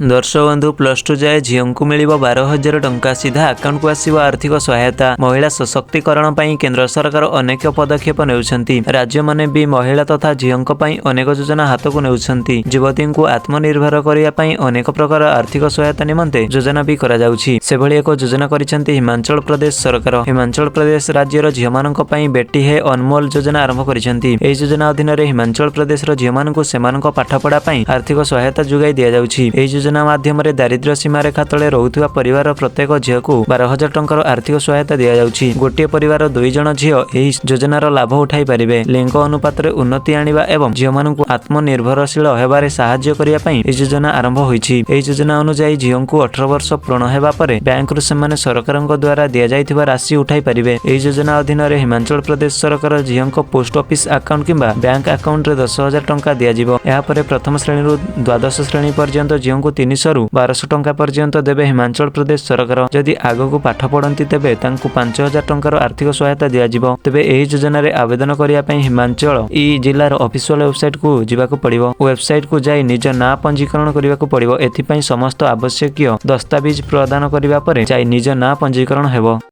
ଦର୍ଶକ ବନ୍ଧୁ, +2 ଯାଏ ଝିଅଙ୍କୁ ମିଳିବ 12,000 ଟଙ୍କା। ସିଧା ଆକାଉଣ୍ଟକୁ ଆସିବ ଆର୍ଥିକ ସହାୟତା। ମହିଳା ସଶକ୍ତିକରଣ ପାଇଁ କେନ୍ଦ୍ର ସରକାର ଅନେକ ପଦକ୍ଷେପ ନେଉଛନ୍ତି। ରାଜ୍ୟମାନେ ବି ମହିଳା ତଥା ଝିଅଙ୍କ ପାଇଁ ଅନେକ ଯୋଜନା ହାତକୁ ନେଉଛନ୍ତି। ଯୁବତୀଙ୍କୁ ଆତ୍ମନିର୍ଭର କରିବା ପାଇଁ ଅନେକ ପ୍ରକାର ଆର୍ଥିକ ସହାୟତା ନିମନ୍ତେ ଯୋଜନା ବି କରାଯାଉଛି। ସେଭଳି ଏକ ଯୋଜନା କରିଛନ୍ତି ହିମାଚଳ ପ୍ରଦେଶ ସରକାର। ହିମାଚଳ ପ୍ରଦେଶ ରାଜ୍ୟର ଝିଅମାନଙ୍କ ପାଇଁ ବେଟି ହେ ଅନମୋଲ ଯୋଜନା ଆରମ୍ଭ କରିଛନ୍ତି। ଏହି ଯୋଜନା ଅଧୀନରେ ହିମାଚଳ ପ୍ରଦେଶର ଝିଅମାନଙ୍କୁ ସେମାନଙ୍କ ପାଠପଢ଼ା ପାଇଁ ଆର୍ଥିକ ସହାୟତା ଯୋଗାଇ ଦିଆଯାଉଛି। ଏହି ଯୋଜନା ମାଧ୍ୟମରେ ଦାରିଦ୍ର୍ୟ ସୀମାରେଖା ତଳେ ରହୁଥିବା ପରିବାରର ପ୍ରତ୍ୟେକ ଝିଅକୁ 12,000 ଟଙ୍କାର ଆର୍ଥିକ ସହାୟତା ଦିଆଯାଉଛି। ଗୋଟିଏ ପରିବାର ଦୁଇ ଜଣ ଝିଅ ଏହି ଯୋଜନାର ଲାଭ ଉଠାଇ ପାରିବେ। ଲିଙ୍ଗ ଅନୁପାତରେ ଉନ୍ନତି ଆଣିବା ଏବଂ ଝିଅମାନଙ୍କୁ ଆତ୍ମନିର୍ଭରଶୀଳ ହେବାରେ ସାହାଯ୍ୟ କରିବା ପାଇଁ ଏହି ଯୋଜନା ଆରମ୍ଭ ହୋଇଛି। ଏହି ଯୋଜନା ଅନୁଯାୟୀ ଝିଅଙ୍କୁ 18 ବର୍ଷ ପୂରଣ ହେବା ପରେ ବ୍ୟାଙ୍କରୁ ସେମାନେ ସରକାରଙ୍କ ଦ୍ୱାରା ଦିଆଯାଇଥିବା ରାଶି ଉଠାଇ ପାରିବେ। ଏହି ଯୋଜନା ଅଧୀନରେ ହିମାଚଳ ପ୍ରଦେଶ ସରକାର ଝିଅଙ୍କ ପୋଷ୍ଟ ଅଫିସ ଆକାଉଣ୍ଟ କିମ୍ବା ବ୍ୟାଙ୍କ ଆକାଉଣ୍ଟରେ 10,000 ଟଙ୍କା ଦିଆଯିବ। ଏହାପରେ ପ୍ରଥମ ଶ୍ରେଣୀରୁ ଦ୍ୱାଦଶ ଶ୍ରେଣୀ ପର୍ଯ୍ୟନ୍ତ ଝିଅଙ୍କୁ 300ରୁ 1200 ଟଙ୍କା ପର୍ଯ୍ୟନ୍ତ ଦେବେ ହିମାଚଳ ପ୍ରଦେଶ ସରକାର। ଯଦି ଆଗକୁ ପାଠ ପଢ଼ନ୍ତି, ତେବେ ତାଙ୍କୁ 5000 ଟଙ୍କାର ଆର୍ଥିକ ସହାୟତା ଦିଆଯିବ। ତେବେ ଏହି ଯୋଜନାରେ ଆବେଦନ କରିବା ପାଇଁ ହିମାଚଳ ଇ ଜିଲ୍ଲାର ଅଫିସିଆଲ ୱେବସାଇଟକୁ ଯିବାକୁ ପଡ଼ିବ। ୱେବସାଇଟକୁ ଯାଇ ନିଜ ନାଁ ପଞ୍ଜୀକରଣ କରିବାକୁ ପଡ଼ିବ। ଏଥିପାଇଁ ସମସ୍ତ ଆବଶ୍ୟକୀୟ ଦସ୍ତାବିଜ ପ୍ରଦାନ କରିବା ପରେ ଯାଇ ନିଜ ନାଁ ପଞ୍ଜୀକରଣ ହେବ।